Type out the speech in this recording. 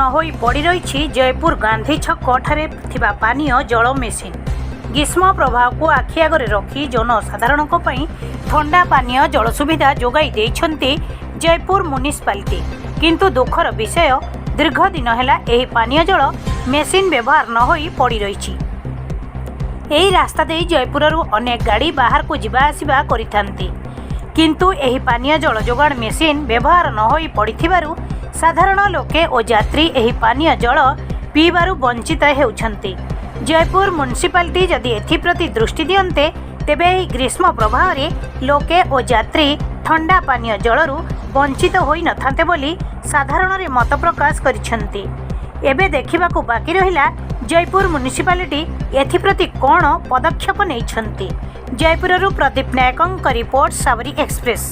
ନ ହୋଇ ପଡ଼ି ରହିଛି ଜୟପୁର ଗାନ୍ଧୀ ଛକ ଠାରେ ଥିବା ପାନୀୟ ଜଳ ମେସିନ୍। ଗ୍ରୀଷ୍ମ ପ୍ରବାହକୁ ଆଖି ଆଗରେ ରଖି ଜନସାଧାରଣଙ୍କ ପାଇଁ ଥଣ୍ଡା ପାନୀୟ ଜଳ ସୁବିଧା ଯୋଗାଇ ଦେଇଛନ୍ତି ଜୟପୁର ମ୍ୟୁନିସିପାଲିଟି। କିନ୍ତୁ ଦୁଃଖର ବିଷୟ, ଦୀର୍ଘ ଦିନ ହେଲା ଏହି ପାନୀୟ ଜଳ ମେସିନ୍ ବ୍ୟବହାର ନ ହୋଇ ପଡ଼ି ରହିଛି। ଏହି ରାସ୍ତା ଦେଇ ଜୟପୁରରୁ ଅନେକ ଗାଡ଼ି ବାହାରକୁ ଯିବା ଆସିବା କରିଥାନ୍ତି। କିନ୍ତୁ ଏହି ପାନୀୟ ଜଳ ଯୋଗାଣ ମେସିନ୍ ବ୍ୟବହାର ନ ହୋଇ ପଡ଼ିଥିବାରୁ ସାଧାରଣ ଲୋକେ ଓ ଯାତ୍ରୀ ଏହି ପାନୀୟ ଜଳ ପିଇବାରୁ ବଞ୍ଚିତ ହେଉଛନ୍ତି। ଜୟପୁର ମ୍ୟୁନିସିପାଲିଟି ଯଦି ଏଥିପ୍ରତି ଦୃଷ୍ଟି ଦିଅନ୍ତେ, ତେବେ ଏହି ଗ୍ରୀଷ୍ମ ପ୍ରବାହରେ ଲୋକେ ଓ ଯାତ୍ରୀ ଥଣ୍ଡା ପାନୀୟ ଜଳରୁ ବଞ୍ଚିତ ହୋଇନଥାନ୍ତେ ବୋଲି ସାଧାରଣରେ ମତ ପ୍ରକାଶ କରିଛନ୍ତି। ଏବେ ଦେଖିବାକୁ ବାକି ରହିଲା, ଜୟପୁର ମ୍ୟୁନିସିପାଲିଟି ଏଥିପ୍ରତି କ'ଣ ପଦକ୍ଷେପ ନେଇଛନ୍ତି। ଜୟପୁରରୁ ପ୍ରଦୀପ ନାୟକଙ୍କ ରିପୋର୍ଟ, ସାବରୀ ଏକ୍ସପ୍ରେସ୍।